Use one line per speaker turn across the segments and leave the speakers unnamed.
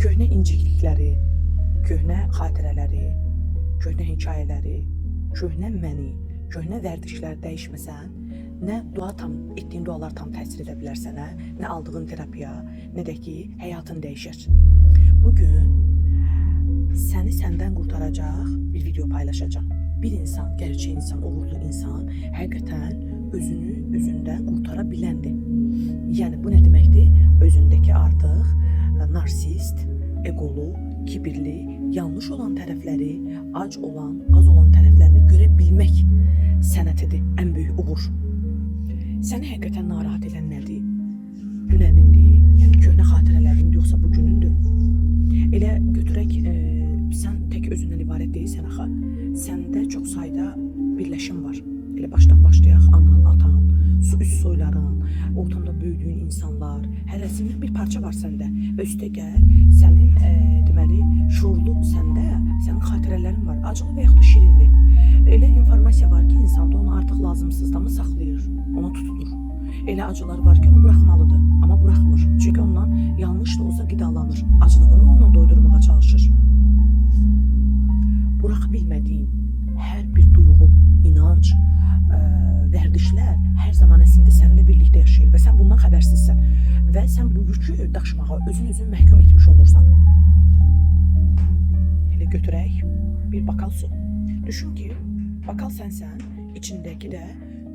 Köhnə inciklikləri, köhnə xatirələri, köhnə hekayələri, köhnə məni, köhnə vərdişləri dəyişməsən, nə dua tam etdiyin dualar tam təsir edə bilər sənə, nə aldığın terapiya, nə də ki həyatın dəyişər. Bu gün səni səndən qurtaracaq bir video paylaşacağam. Bir insan, gerçək insan, uğurlu insan həqiqətən özünü özündən qurtara biləndir. Yəni bu nə deməkdir? Özündəki artıq narsist, egolu, kibirli, yanlış olan tərəfləri, ac olan, az olan tərəflərini görə bilmək sənətidir. Ən böyük uğur. Səni həqiqətən narahat edən nədir? Dünənindir, yəni köhnə xatirələrindir, yoxsa bu günündür? Elə götürək, sən tək özündən ibarət deyilsən axı. Səndə çox sayda birləşim var. Elə başdan başlayaq, anan, atan, üst soyların, ortamda böyüdüyün insanlar, hərəsinin bir parça var səndə. Və üstəgəl sənin deməli şuurlu səndə sənin xatirələrin var, acılı və yaxud da şirinli. Elə informasiya var ki, insanda onu artıq lazımsızdamı saxlayır, ona tutulur. Elə acılar var ki, onu buraxmalıdır, amma buraxmır. Çünki ondan yanlış da olsa qidalanır. Aclığını onunla doydurmağa çalışır. Buraxa bilmədiyin hər bir duyğu, inanc, vərdişlər hər zaman əslində səninlə birlikdə yaşayır və sən bundan xəbərsizsən və sən bu yükü daşımağa özün məhkum etmiş olursan. Elə götürək bir bakal su. Düşün ki, bakal sənsən, içindəki də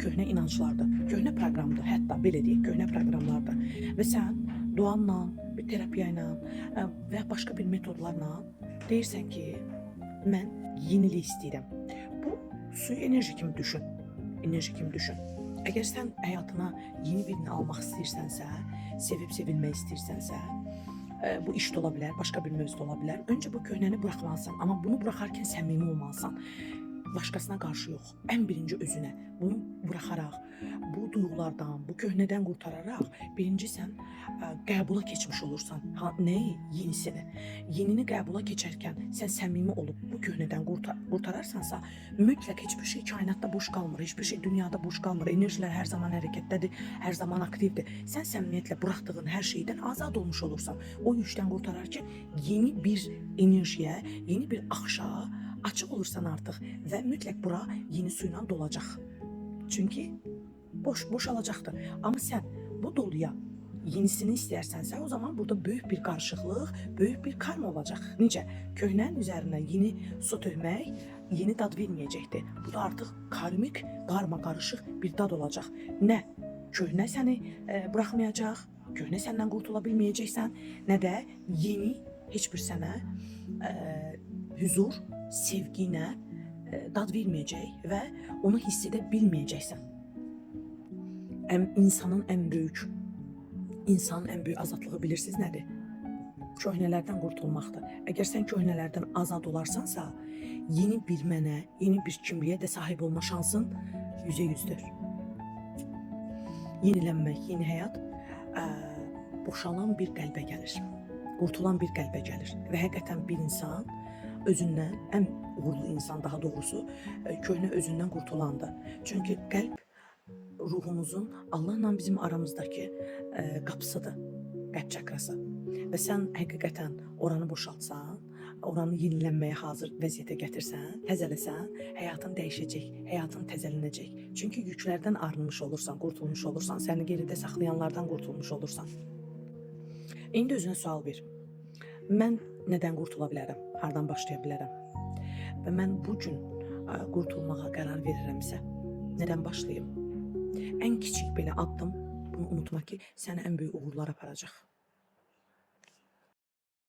köhnə inanclardır, köhnə proqramdır, hətta belə deyək, köhnə proqramlardır. Və sən duanla, bir terapiya ilə və başqa bir metodlarla deyirsən ki, mən yenilik istəyirəm. Bu suyu enerji kimi düşün. Enerji kimi düşün. Əgər sən həyatına yeni birini almaq istəyirsənsə, sevib sevilmək istəyirsənsə, bu iş də ola bilər, başqa bir mövzu da ola bilər. Öncə bu köhnəni buraxmalısan, amma bunu buraxarkən səmimi olmalısan. Başqasına qarşı yox, ən birinci özünə. Bunu buraxaraq, bu duyğulardan, bu köhnədən qurtararaq birinci sən qəbula keçmiş olursan. Ha, nəyi? Yenisini. Yenini qəbula keçərkən sən səmimi olub bu köhnədən qurtararsansa, mütləq heç bir şey kainatda boş qalmır, heç bir şey dünyada boş qalmır. Enerjilər hər zaman hərəkətdədir, hər zaman aktivdir. Sən səmimiyyətlə buraxdığın hər şeydən azad olmuş olursan. O yükdən qurtararkən yeni bir enerjiyə, yeni bir axışa açıq olursan artıq və mütləq bura yeni suyla dolacaq. Çünki boşalacaqdır. Amma sən bu doluya yenisini istəyirsənsə, o zaman burada böyük bir qarışıqlıq, böyük bir karma olacaq. Necə? Köhnənin üzərinə yeni su tökmək yeni dad verməyəcəkdir. Bu da artıq karmik, qarma qarışıq bir dad olacaq. Nə köhnə səni buraxmayacaq, köhnə səndən qurtula bilməyəcəksən, nə də yeni heç bir sənə hüzur, sevgi ilə dad verməyəcək və onu hiss edə bilməyəcəksən. İnsanın ən böyük azadlığı bilirsiniz nədir? Köhnələrdən qurtulmaqdır. Əgər sən köhnələrdən azad olarsansa, yeni bir mənə, yeni bir kimliyə də sahib olma şansın 100%-dür. Yenilənmək, yeni həyat boşalan bir qəlbə gəlir. Qurtulan bir qəlbə gəlir. Və həqiqətən bir insan özündən, ən uğurlu insan daha doğrusu, köhnə özündən qurtulandır. Çünki qəlb ruhumuzun Allahla bizim aramızdakı qapısıdır. Qəlb çakrası. Və sən həqiqətən oranı boşaltsan, oranı yenilənməyə hazır vəziyyətə gətirsən, təzələsən, həyatın dəyişəcək, həyatın təzələnəcək. Çünki yüklərdən arınmış olursan, qurtulmuş olursan, səni geridə saxlayanlardan qurtulmuş olursan. İndi özünə sual ver. Mən nədən qurtula bilərəm? Hardan başlaya bilərəm? Və mən bu gün qurtulmağa qərar verirəmsə, nədən başlayım? Ən kiçik belə addım, bunu unutma ki, səni ən böyük uğurlara aparacaq.